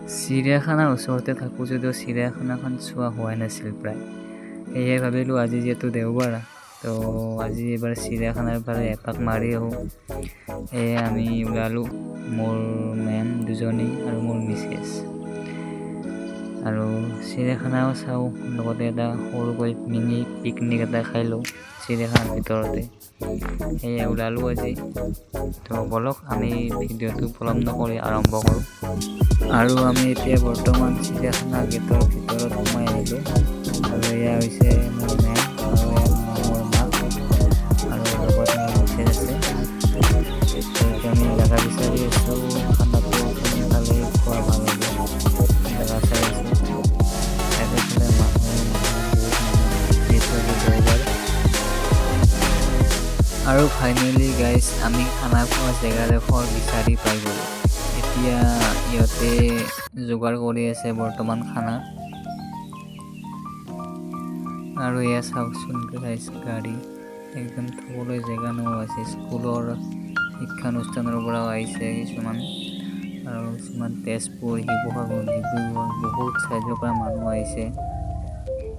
চিৰিয়াখানাৰ ওচৰতে থাকোঁ যদিও চিৰিয়াখানাখন চোৱা হোৱাই নাছিল প্ৰায়। সেয়ে ভাবিলোঁ, আজি যিহেতু দেওবাৰ, তো আজি এবাৰ চিৰিয়াখানাৰ ফালে এপাক মাৰি আহোঁ। সেয়ে আমি ওলালোঁ, মোৰ মেম দুজনী আৰু মোৰ মিছেছ। আৰু চিৰিয়াখানাও চাওঁ, লগতে এটা সৰুকৈ মিনি পিকনিক এটা খাই লওঁ চিৰিয়াখানাৰ ভিতৰতে। সেয়ে ওলালোঁ আজি। তো ব'লক, আমি ভিডিঅ'টো পলম নকৰি আৰম্ভ কৰোঁ। আৰু আমি এতিয়া বৰ্তমান চিৰিয়াখানা গেটৰ ভিতৰত সোমাই আহিলোঁ। আৰু এয়া হৈছে মোৰ মেম আৰু এয়া মোৰ মাক আৰু লগত মোৰ মিছেছ আছে। তো এতিয়া আমি জেগা বিচাৰি আছোঁ, খানাটো কোনফালে খোৱা ভাল হ'ব, জেগা চাই আছোঁ। চাৰিওফালে মানুহ, মানুহ, বহুত মানুহ, যিহেতু আজি দেওবাৰ। আৰু ফাইনেলি গাইজ, আমি খানা খোৱা জেগাডোখৰ বিচাৰি পাই গ'লোঁ। এতিয়া ইহঁতে যোগাৰ কৰি আছে বৰ্তমান খানা। আৰু এয়া চাওকচোন গাইজ, গাড়ী একদম থ'বলৈ জেগা নোহোৱা হৈছে। স্কুলৰ শিক্ষানুষ্ঠানৰ পৰাও আহিছে কিছুমান আৰু কিছুমান তেজপুৰ, শিৱসাগৰ, ডিব্ৰুগড়, বহুত চাইডৰ পৰা মানুহ আহিছে।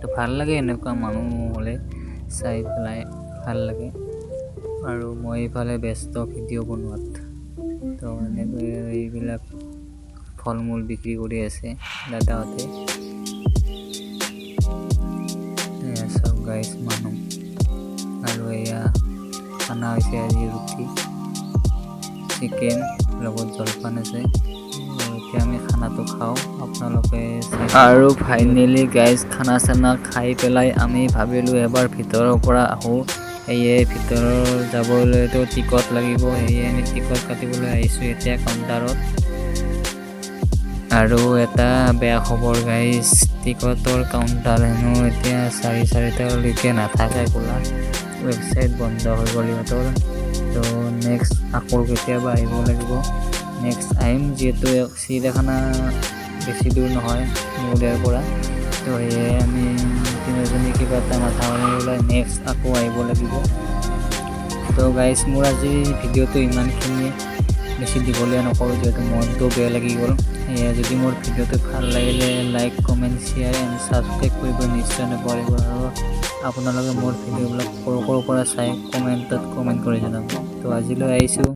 তো ভাল লাগে, এনেকুৱা মানুহ হ'লে চাই পেলাই ভাল লাগে। আৰু মই এইফালে ব্যস্ত ভিডিঅ' বনোৱাত। তো এনেকৈ এইবিলাক ফল মূল বিক্ৰী কৰি আছে দাদাহঁতে। এয়া চাওক গাইজ, মানুহ। আৰু এয়া খানা হৈছে আজি ৰুটি, চিকেন, লগত জলপান আছে। এতিয়া আমি খানাটো খাওঁ, আপোনালোকে। আৰু ফাইনেলি গাইজ, খানা চানা খাই পেলাই আমি ভাবিলোঁ এবাৰ ভিতৰৰ পৰা আহোঁ। সেয়ে ভিতৰৰ যাবলৈতো টিকট লাগিব। সেয়ে আমি টিকট কাটিবলৈ আহিছোঁ এতিয়া কাউণ্টাৰত। আৰু এটা বেয়া খবৰ গাইজ, টিকটৰ কাউণ্টাৰ হেনো এতিয়া 4:30লৈকে নাথাকে খোলা। ৱেবছাইট বন্ধ হৈ গ'ল ইহঁতৰ। তো নেক্সট আকৌ কেতিয়াবা আহিব লাগিব। নেক্সট আহিম, যিহেতু চিৰিয়াখানা বেছি দূৰ নহয় মোৰ ইয়াৰ পৰা। তো সেয়ে আমি তিনিজনী কিবা এটা মাথা মাৰি পেলাই নেক্সট আকৌ আহিব লাগিব। তো গাইজ, মোৰ আজি ভিডিঅ'টো ইমানখিনিয়ে। বেছি দীঘলীয়া নকৰোঁ, যিহেতু মনটো বেয়া লাগি গ'ল। সেয়ে যদি মোৰ ভিডিঅ'টো ভাল লাগিলে like, comment, share and subscribe কৰিব নিশ্চয় নাপাহৰিব। আৰু আপোনালোকে মোৰ ভিডিঅ'বিলাক ক'ৰ ক'ৰ পৰা চাই কমেণ্টত কমেণ্ট কৰি জনাব। তো আজিলৈ আহিছোঁ।